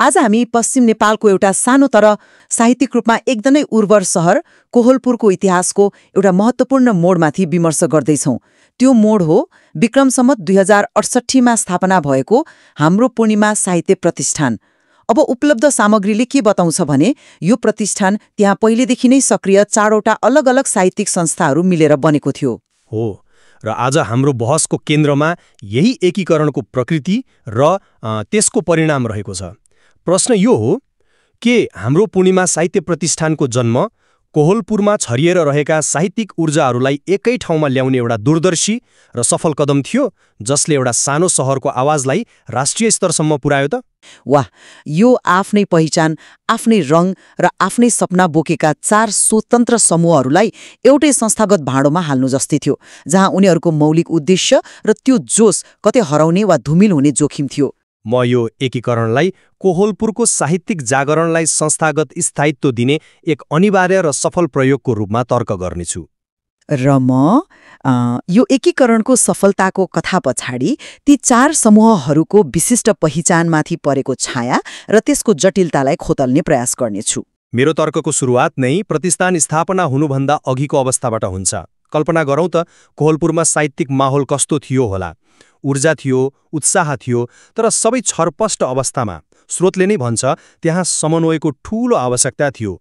आज हामी पश्चिम नेपालको एउटा सानो तर साहित्यिक रूपमा एकदमै उर्वर सहर कोहलपुरको इतिहासको एउटा महत्त्वपूर्ण मोडमाथि विमर्श गर्दैछौँ। त्यो मोड हो विक्रम सम्वत 2068मा स्थापना भएको हाम्रो पूर्णिमा साहित्य प्रतिष्ठान। अब उपलब्ध सामग्रीले के बताउँछ भने यो प्रतिष्ठान त्यहाँ पहिलेदेखि नै सक्रिय 4वटा अलग अलग साहित्यिक संस्थाहरू मिलेर बनेको थियो। हो र आज हाम्रो बहसको केन्द्रमा यही एकीकरणको प्रकृति र त्यसको परिणाम रहेको छ। प्रश्न यो हो के हाम्रो पूर्णिमा साहित्य प्रतिष्ठानको जन्म कोहलपुरमा छरिएर रहेका साहित्यिक ऊर्जाहरूलाई एकै ठाउँमा ल्याउने एउटा दूरदर्शी र सफल कदम थियो जसले एउटा सानो सहरको आवाजलाई राष्ट्रिय स्तरसम्म पुर्यायो त? वाह, यो आफ्नै पहिचान, आफ्नै रङ र आफ्नै सपना बोकेका 4 स्वतन्त्र समूहहरूलाई एउटै संस्थागत भाँडोमा हाल्नु जस्तै थियो, जहाँ उनीहरूको मौलिक उद्देश्य र त्यो जोस कतै हराउने वा धुमिल हुने जोखिम थियो। म यो एकीकरणलाई कोहलपुरको साहित्यिक जागरणलाई संस्थागत स्थायित्व दिने एक अनिवार्य र सफल प्रयोगको रूपमा तर्क गर्नेछु। र म यो एकीकरणको सफलताको कथा पछाडि ती 4 समूहहरूको विशिष्ट पहिचानमाथि परेको छाया र त्यसको जटिलतालाई खोतल्ने प्रयास गर्नेछु। मेरो तर्कको सुरुवात नै प्रतिष्ठान स्थापना हुनुभन्दा अघिको अवस्थाबाट हुन्छ। कल्पना गरौँ त कोहलपुरमा साहित्यिक माहौल कस्तो थियो होला। ऊर्जा थियो, उत्साह थियो, तर सबै छरपष्ट अवस्थामा। स्रोतले नै भन्छ त्यहाँ समन्वयको ठूलो आवश्यकता थियो।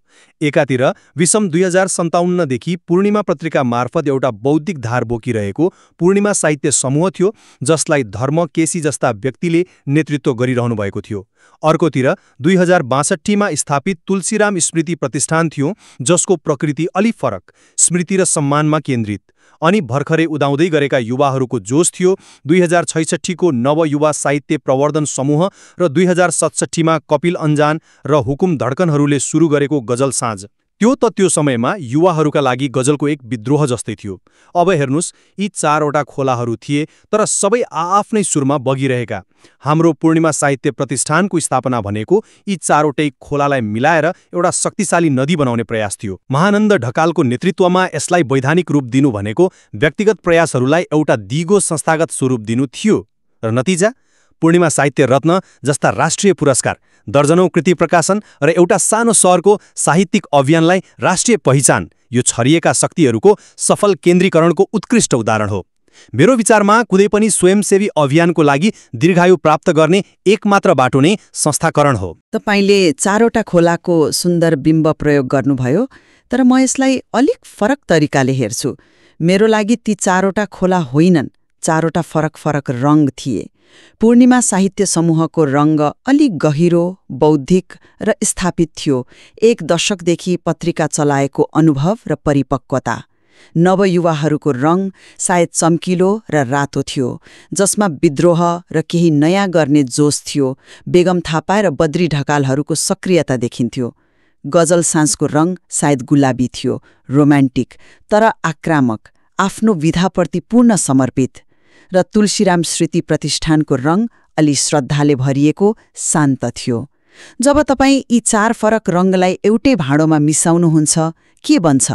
एकातिर विषम 2057 देखि पूर्णिमा पत्रिका मार्फत एउटा बौद्धिक धार बोकिरहेको पूर्णिमा साहित्य समूह थियो जसलाई धर्म केसी जस्ता व्यक्तिले नेतृत्व गरिरहनु भएको थियो। अर्कोतिर 2062मा स्थापित तुलसीराम स्मृति प्रतिष्ठान थियो जसको प्रकृति अलि फरक, स्मृति र सम्मानमा केन्द्रित। अनि भर्खरै उदाउँदै गरेका युवाहरूको जोश थियो 2066को नवयुवा साहित्य प्रवर्धन समूह र 2067मा कपिल अन्जान र हुकुम धड्कनहरूले सुरु गरेको गजल साँझ। त्यो समयमा युवाहरूका लागि गजलको एक विद्रोह जस्तै थियो। अब हेर्नुस्, यी 4वटा खोलाहरू थिए तर सबै आआफ्नै सुरमा बगिरहेका। हाम्रो पूर्णिमा साहित्य प्रतिष्ठानको स्थापना भनेको यी 4वटै खोलालाई मिलाएर एउटा शक्तिशाली नदी बनाउने प्रयास थियो। महानन्द ढकालको नेतृत्वमा यसलाई वैधानिक रूप दिनु भनेको व्यक्तिगत प्रयासहरूलाई एउटा दिगो संस्थागत स्वरूप दिनु थियो। र नतिजा पूर्णिमा साहित्य रत्न जस्ता राष्ट्रिय पुरस्कार, दर्जनौं कृति प्रकाशन र एउटा सानो सहरको साहित्यिक अभियानलाई राष्ट्रिय पहिचान, यो छरिएका शक्तिहरूको सफल केन्द्रीकरणको उत्कृष्ट उदाहरण हो। मेरो विचारमा कुनै पनि स्वयंसेवी अभियानको लागि दीर्घायु प्राप्त गर्ने एकमात्र बाटो नै संस्थाकरण हो। तपाईले 4वटा खोलाको सुन्दर बिम्ब प्रयोग गर्नुभयो, तर म यसलाई अलिक फरक तरिकाले हेर्छु। मेरो लागि ती 4वटा खोला होइनन्, 4वटा फरक फरक रङ थिए। पूर्णिमा साहित्य समूहको रङ्ग अलिक गहिरो, बौद्धिक र स्थापित थियो। 1 दशकदेखि पत्रिका चलाएको अनुभव र परिपक्वता। नवयुवाहरूको रङ सायद चम्किलो र रातो थियो, जसमा विद्रोह र केही नयाँ गर्ने जोश थियो। बेगम थापा र बद्री ढकालहरूको सक्रियता देखिन्थ्यो। गजल साँझको रङ सायद गुलाबी थियो, रोमान्टिक तर आक्रामक, आफ्नो विधाप्रति पूर्ण समर्पित। र तुलसीराम स्मृति प्रतिष्ठानको रङ अलि श्रद्धाले भरिएको, शान्त थियो। जब तपाईँ यी 4 फरक रङलाई एउटै भाँडोमा मिसाउनुहुन्छ, के बन्छ?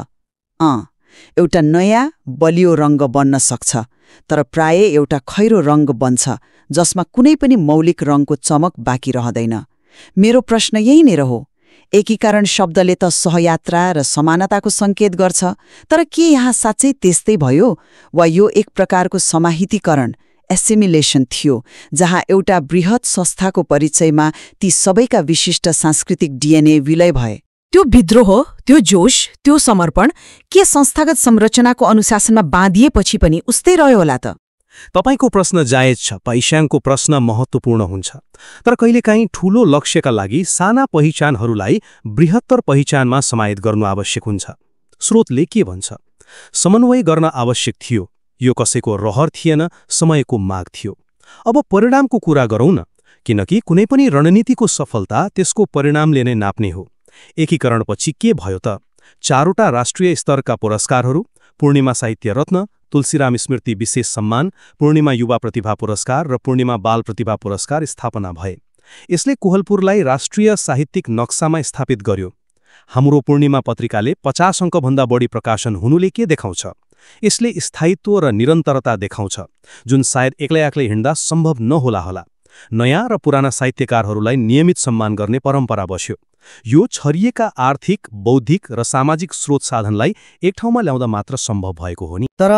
एउटा नयाँ बलियो रङ्ग बन्न सक्छ, तर प्राय एउटा खैरो रङ्ग बन्छ जसमा कुनै पनि मौलिक रङको चमक बाँकी रहँदैन। मेरो प्रश्न यही नै हो। एकीकरण शब्दले त सहयात्रा र समानताको सङ्केत गर्छ, तर के यहाँ साँच्चै त्यस्तै भयो वा यो एक प्रकारको समाहितीकरण, एसिमिलेसन थियो, जहाँ एउटा बृहत संस्थाको परिचयमा ती सबैका विशिष्ट सांस्कृतिक डीएनए विलय भए? त्यो विद्रोह, त्यो जोश, त्यो समर्पण के संस्थागत संरचनाको अनुशासनमा बाँधिएपछि पनि उस्तै रह्यो होला त? तपाईको प्रश्न जायज छ। पहिचानको प्रश्न महत्त्वपूर्ण हुन्छ, तर कहिलेकाहीँ ठूलो लक्ष्यका लागि साना पहिचानहरूलाई बृहत्तर पहिचानमा समाहित गर्नु आवश्यक हुन्छ। स्रोतले के भन्छ? समन्वय गर्न आवश्यक थियो। यो कसैको रहर थिएन, समयको माग थियो। अब परिणामको कुरा गरौँ न, किनकि कुनै पनि रणनीतिको सफलता त्यसको परिणामले नै नाप्ने हो। एकीकरणपछि के भयो त? 4वटा राष्ट्रिय स्तरका पुरस्कारहरू, पूर्णिमा साहित्य रत्न, तुलसीराम स्मृति विशेष सम्मान, पूर्णिमा युवा प्रतिभा पुरस्कार र पूर्णिमा बाल प्रतिभा पुरस्कार स्थापना भए। यसले कोहलपुरलाई राष्ट्रिय साहित्यिक नक्सामा स्थापित गर्यो। हाम्रो पूर्णिमा पत्रिकाले 50 अङ्कभन्दा बढी प्रकाशन हुनुले के देखाउँछ? यसले स्थायित्व र निरन्तरता देखाउँछ, जुन सायद एक्लै हिँड्दा सम्भव नहोला होला। नयाँ र पुराना साहित्यकारहरूलाई नियमित सम्मान गर्ने परम्परा बस्यो। यो छरिएका आर्थिक, बौद्धिक र सामाजिक स्रोत साधनलाई एक ठाउँमा ल्याउँदा मात्र सम्भव भएको हो नि। तर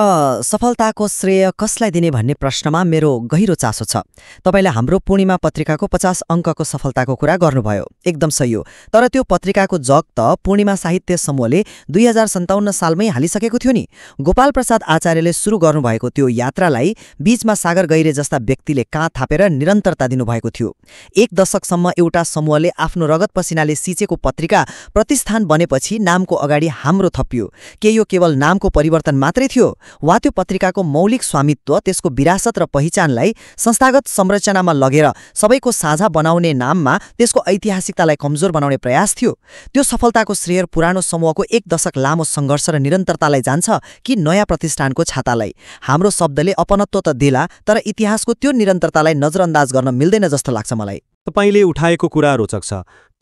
सफलताको श्रेय कसलाई दिने भन्ने प्रश्नमा मेरो गहिरो चासो छ। तपाईले हाम्रो पूर्णिमा पत्रिकाको 50 अङ्कको सफलताको कुरा गर्नुभयो, एकदम सही हो। तर त्यो पत्रिकाको जग त पूर्णिमा साहित्य समूहले 2057 सालमै हालिसकेको थियो नि। गोपाल प्रसाद आचार्यले सुरु गर्नुभएको त्यो यात्रालाई बीचमा सागर गैरे जस्ता व्यक्तिले काँध थापेर निरन्तरता दिनुभएको थियो। 1 दशकसम्म एउटा समूहले आफ्नो रगत पसिनाले सिचेको पत्रिका प्रतिष्ठान बनेपछि नामको अगाडि हाम्रो थपियो। के यो केवल नामको परिवर्तन मात्रै थियो, वा त्यो पत्रिकाको मौलिक स्वामित्व, त्यसको विरासत र पहिचानलाई संस्थागत संरचनामा लगेर सबैको साझा बनाउने नाममा त्यसको ऐतिहासिकतालाई कमजोर बनाउने प्रयास थियो? त्यो सफलताको श्रेय पुरानो समूहको 1 दशक लामो सङ्घर्ष र निरन्तरतालाई जान्छ कि नयाँ प्रतिष्ठानको छातालाई? हाम्रो शब्दले अपनत्व त देला, तर इतिहासको त्यो निरन्तरतालाई नजरअन्दाज गर्न मिल्दैन जस्तो लाग्छ मलाई। तपाईले उठाएको कुरा रोचक छ,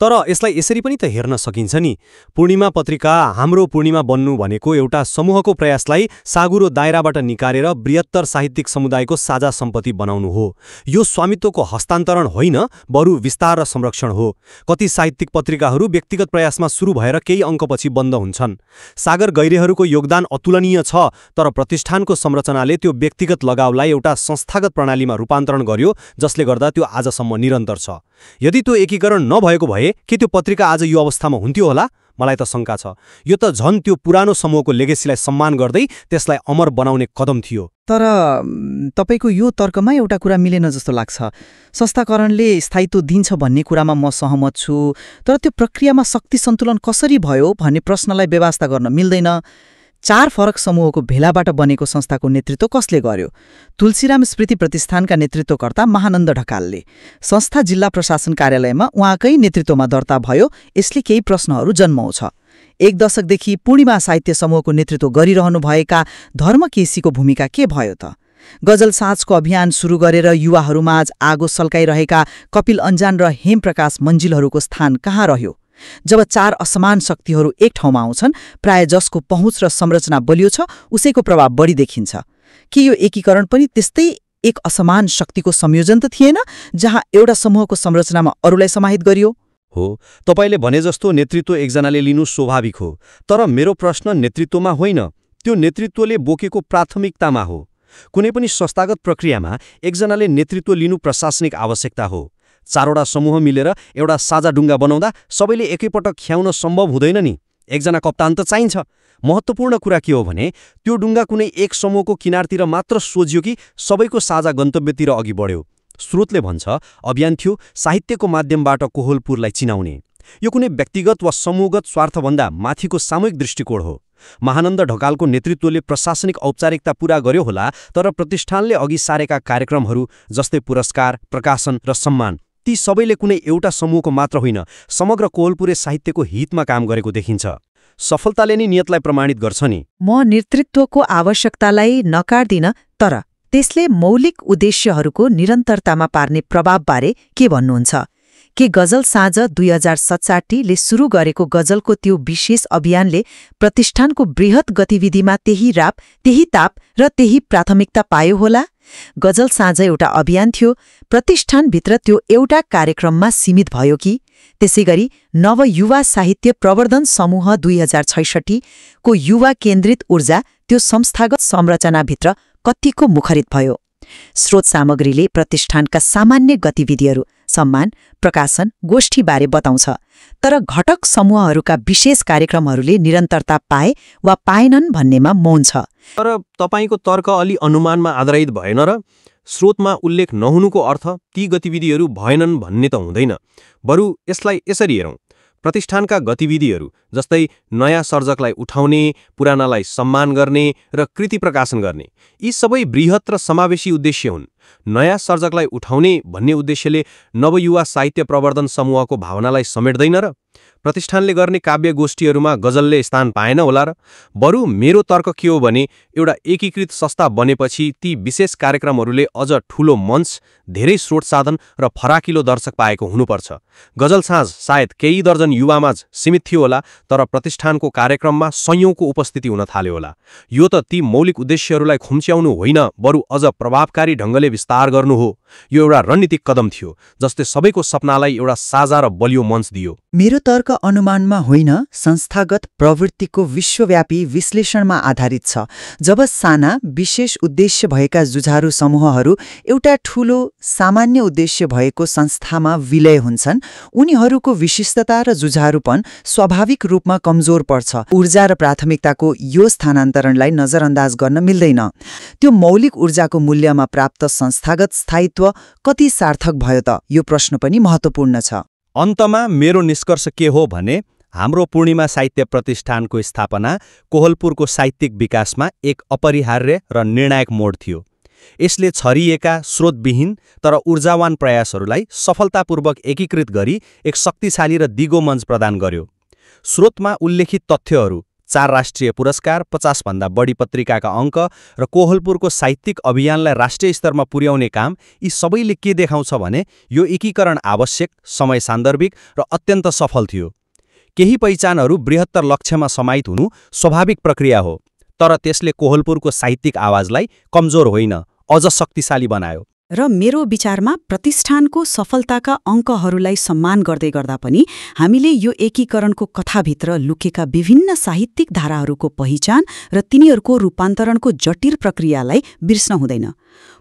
तर यसलाई यसरी पनि त हेर्न सकिन्छ नि। पूर्णिमा पत्रिका हाम्रो पूर्णिमा बन्नु भनेको एउटा समूहको प्रयासलाई साँगुरो दायराबाट निकालेर बृहत्तर साहित्यिक समुदायको साझा सम्पत्ति बनाउनु हो। यो स्वामित्वको हस्तान्तरण होइन, बरु विस्तार र संरक्षण हो। कति साहित्यिक पत्रिकाहरू व्यक्तिगत प्रयासमा सुरु भएर केही अङ्कपछि बन्द हुन्छन्। सागर गैरेहरूको योगदान अतुलनीय छ, तर प्रतिष्ठानको संरचनाले त्यो व्यक्तिगत लगावलाई एउटा संस्थागत प्रणालीमा रूपान्तरण गर्यो, जसले गर्दा त्यो आजसम्म निरन्तर छ। यदि त्यो एकीकरण नभएको भए के त्यो पत्रिका आज यो अवस्थामा हुन्थ्यो होला? मलाई त शङ्का छ। यो त झन् त्यो पुरानो समूहको लेगेसीलाई सम्मान गर्दै त्यसलाई अमर बनाउने कदम थियो। तर तपाईको यो तर्कमा एउटा कुरा मिलेन जस्तो लाग्छ। संस्थाकरणले स्थायित्व दिन्छ भन्ने कुरामा म सहमत छु, तर त्यो प्रक्रियामा शक्ति सन्तुलन कसरी भयो भन्ने प्रश्नलाई व्यवस्था गर्न मिल्दैन। 4 फरक समूहको भेलाबाट बनेको संस्थाको नेतृत्व कसले गर्यो? तुलसीराम स्मृति प्रतिष्ठानका नेतृत्वकर्ता महानन्द ढकालले। संस्था जिल्ला प्रशासन कार्यालयमा उहाँकै नेतृत्वमा दर्ता भयो। यसले केही प्रश्नहरू जन्माउँछ। 1 दशकदेखि पूर्णिमा साहित्य समूहको नेतृत्व गरिरहनुभएका धर्म केसीको भूमिका के भयो त? गजल साँझको अभियान सुरु गरेर युवाहरूमाझ आगो सल्काइरहेका कपिल अन्जान र हेमप्रकाश मन्जिलहरूको स्थान कहाँ रह्यो? जब 4 असमान शक्तिहरू एक ठाउँमा आउँछन्, प्राय जसको पहुँच र संरचना बलियो छ उसैको प्रभाव बढी देखिन्छ। के यो एकीकरण पनि त्यस्तै एक असमान शक्तिको संयोजन त थिएन, जहाँ एउटा समूहको संरचनामा अरूलाई समाहित गरियो? हो, तपाईले भने जस्तो नेतृत्व एकजनाले लिनु स्वाभाविक हो, तर मेरो प्रश्न नेतृत्वमा होइन, त्यो नेतृत्वले बोकेको प्राथमिकतामा हो। कुनै पनि संस्थागत प्रक्रियामा एकजनाले नेतृत्व लिनु प्रशासनिक आवश्यकता हो। 4वटा समूह मिलेर एउटा साझा डुङ्गा बनाउँदा सबैले एकैपटक ख्याउन सम्भव हुँदैन नि। एकजना कप्तान त चाहिन्छ। महत्त्वपूर्ण कुरा के हो भने त्यो डुङ्गा कुनै एक समूहको किनारतिर मात्र सोझियो कि सबैको साझा गन्तव्यतिर अघि बढ्यो। स्रोतले भन्छ अभियान थियो साहित्यको माध्यमबाट कोहलपुरलाई चिनाउने। यो कुनै व्यक्तिगत वा समूहगत स्वार्थभन्दा माथिको सामूहिक दृष्टिकोण हो। महानन्द ढकालको नेतृत्वले प्रशासनिक औपचारिकता पूरा गर्यो होला, तर प्रतिष्ठानले अघि सारेका कार्यक्रमहरू जस्तै पुरस्कार, प्रकाशन र सम्मान, ती सबैले कुनै एउटा समूहको मात्र होइन, समग्र कोहलपुरे साहित्यको हितमा काम गरेको देखिन्छ। सफलताले नै नियतलाई प्रमाणित गर्छ नि। म नेतृत्वको आवश्यकतालाई नकार्दिन, तर त्यसले मौलिक उद्देश्यहरूको निरन्तरतामा पार्ने प्रभावबारे के भन्नुहुन्छ? के गजल साँझ 2067 ले सुरु गरेको गजलको त्यो विशेष अभियानले प्रतिष्ठानको बृहत गतिविधिमा त्यही राप, त्यही ताप र त्यही प्राथमिकता पायो होला? गजल साँझ एउटा अभियान थियो, प्रतिष्ठानभित्र त्यो एउटा कार्यक्रममा सीमित भयो कि? त्यसैगरी नव युवा साहित्य प्रवर्धन समूह 2066 को युवा केन्द्रित ऊर्जा त्यो संस्थागत संरचनाभित्र कतिको मुखरित भयो? स्रोत सामग्रीले प्रतिष्ठानका सामान्य गतिविधिहरू, सम्मान, प्रकाशन, गोष्ठीबारे बताउँछ, तर घटक समूहहरूका विशेष कार्यक्रमहरूले निरन्तरता पाए वा पाएनन् भन्नेमा मौन छ। तर तपाईको तर्क अलि अनुमानमा आधारित भएन र? स्रोतमा उल्लेख नहुनुको अर्थ ती गतिविधिहरू भएनन् भन्ने त हुँदैन। बरु यसलाई यसरी हेरौँ, प्रतिष्ठानका गतिविधिहरू जस्तै नयाँ सर्जकलाई उठाउने, पुरानालाई सम्मान गर्ने र कृति प्रकाशन गर्ने, यी सबै बृहत र समावेशी उद्देश्य हुन्। नयाँ सर्जकलाई उठाउने भन्ने उद्देश्यले नवयुवा साहित्य प्रवर्धन समूहको भावनालाई समेट्दैन र? प्रतिष्ठानले गर्ने काव्य गोष्ठीहरूमा गजलले स्थान पाएन होला र? बरु मेरो तर्क के हो भने एउटा एकीकृत संस्था बनेपछि ती विशेष कार्यक्रमहरूले अझ ठूलो मञ्च, धेरै स्रोत साधन र फराकिलो दर्शक पाएको हुनुपर्छ। गजल साँझ सायद केही दर्जन युवामाझ सीमित थियो होला, तर प्रतिष्ठानको कार्यक्रममा सयौंको उपस्थिति हुन थाल्यो होला। यो त ती मौलिक उद्देश्यहरूलाई खुम्च्याउनु होइन, बरु अझ प्रभावकारी ढङ्गले विस्तार गर्नु हो। यो एउटा रणनीतिक कदम थियो, जसले सबैको सपनालाई एउटा साझा र बलियो मञ्च दियो। मेरो तर्क अनुमानमा होइन, संस्थागत प्रवृत्तिको विश्वव्यापी विश्लेषणमा आधारित छ। जब साना विशेष उद्देश्य भएका जुझारू समूहहरू एउटा ठूलो सामान्य उद्देश्य भएको संस्थामा विलय हुन्छन्, उनीहरूको विशिष्टता र जुझारूपन स्वाभाविक रूपमा कमजोर पर्छ। ऊर्जा र प्राथमिकताको यो स्थानान्तरणलाई नजरअन्दाज गर्न मिल्दैन। त्यो मौलिक ऊर्जाको मूल्यमा प्राप्त संस्थागत स्थायित्व कति सार्थक भयो त, यो प्रश्न पनि महत्त्वपूर्ण छ। अन्तमा मेरो निष्कर्ष के हो भने हाम्रो पूर्णिमा साहित्य प्रतिष्ठानको स्थापना कोहलपुरको साहित्यिक विकासमा एक अपरिहार्य र निर्णायक मोड थियो। यसले छरिएका स्रोतविहीन तर ऊर्जावान प्रयासहरूलाई सफलतापूर्वक एकीकृत गरी एक शक्तिशाली र दिगो मञ्च प्रदान गर्यो। स्रोतमा उल्लेखित तथ्यहरू, 4 राष्ट्रिय पुरस्कार, 50 भन्दा बढी पत्रिकाका अङ्क र कोहलपुरको साहित्यिक अभियानलाई राष्ट्रिय स्तरमा पुर्याउने काम, यी सबैले के देखाउँछ भने यो एकीकरण आवश्यक, समय सान्दर्भिक र अत्यन्त सफल थियो। केही पहिचानहरू बृहत्तर लक्ष्यमा समाहित हुनु स्वाभाविक प्रक्रिया हो, तर त्यसले कोहलपुरको साहित्यिक आवाजलाई कमजोर होइन, अझ शक्तिशाली बनायो। र मेरो विचारमा प्रतिष्ठानको सफलताका अङ्कहरूलाई सम्मान गर्दै गर्दा पनि हामीले यो एकीकरणको कथाभित्र लुकेका विभिन्न साहित्यिक धाराहरूको पहिचान र तिनीहरूको रूपान्तरणको जटिल प्रक्रियालाई बिर्सन हुँदैन।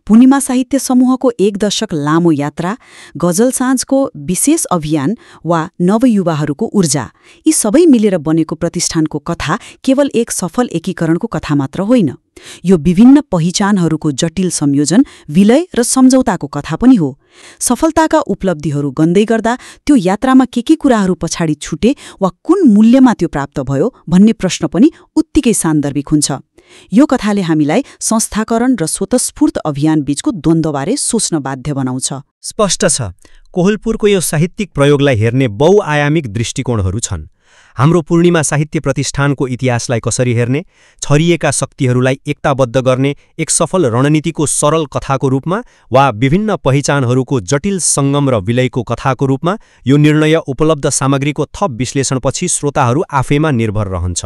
पूर्णिमा साहित्य समूहको 1 दशक लामो यात्रा, गजल साँझको विशेष अभियान वा नवयुवाहरूको ऊर्जा, यी सबै मिलेर बनेको प्रतिष्ठानको कथा केवल एक सफल एकीकरणको कथा मात्र होइन। यो विभिन्न पहिचानहरूको जटिल संयोजन, विलय र सम्झौताको कथा पनि हो। सफलताका उपलब्धिहरू गन्दै गर्दा त्यो यात्रामा के कुराहरू पछाडि छुटे वा कुन मूल्यमा त्यो प्राप्त भयो भन्ने प्रश्न पनि उत्तिकै सान्दर्भिक हुन्छ। यो कथाले हामीलाई संस्थाकरण र स्वतस्फूर्त अभियान बीचको द्वन्द्वबारे सोच्न बाध्य बनाउँछ। स्पष्ट छ, कोहलपुरको यो साहित्यिक प्रयोगलाई हेर्ने बहुआयामिक दृष्टिकोणहरू छन्। हाम्रो पूर्णिमा साहित्य प्रतिष्ठानको इतिहासलाई कसरी हेर्ने, छरिएका शक्तिहरूलाई एकताबद्ध गर्ने एक सफल रणनीतिको सरल कथाको रूपमा वा विभिन्न पहिचानहरूको जटिल सङ्गम र विलयको कथाको रूपमा, यो निर्णय उपलब्ध सामग्रीको थप विश्लेषणपछि श्रोताहरू आफैमा निर्भर रहन्छ।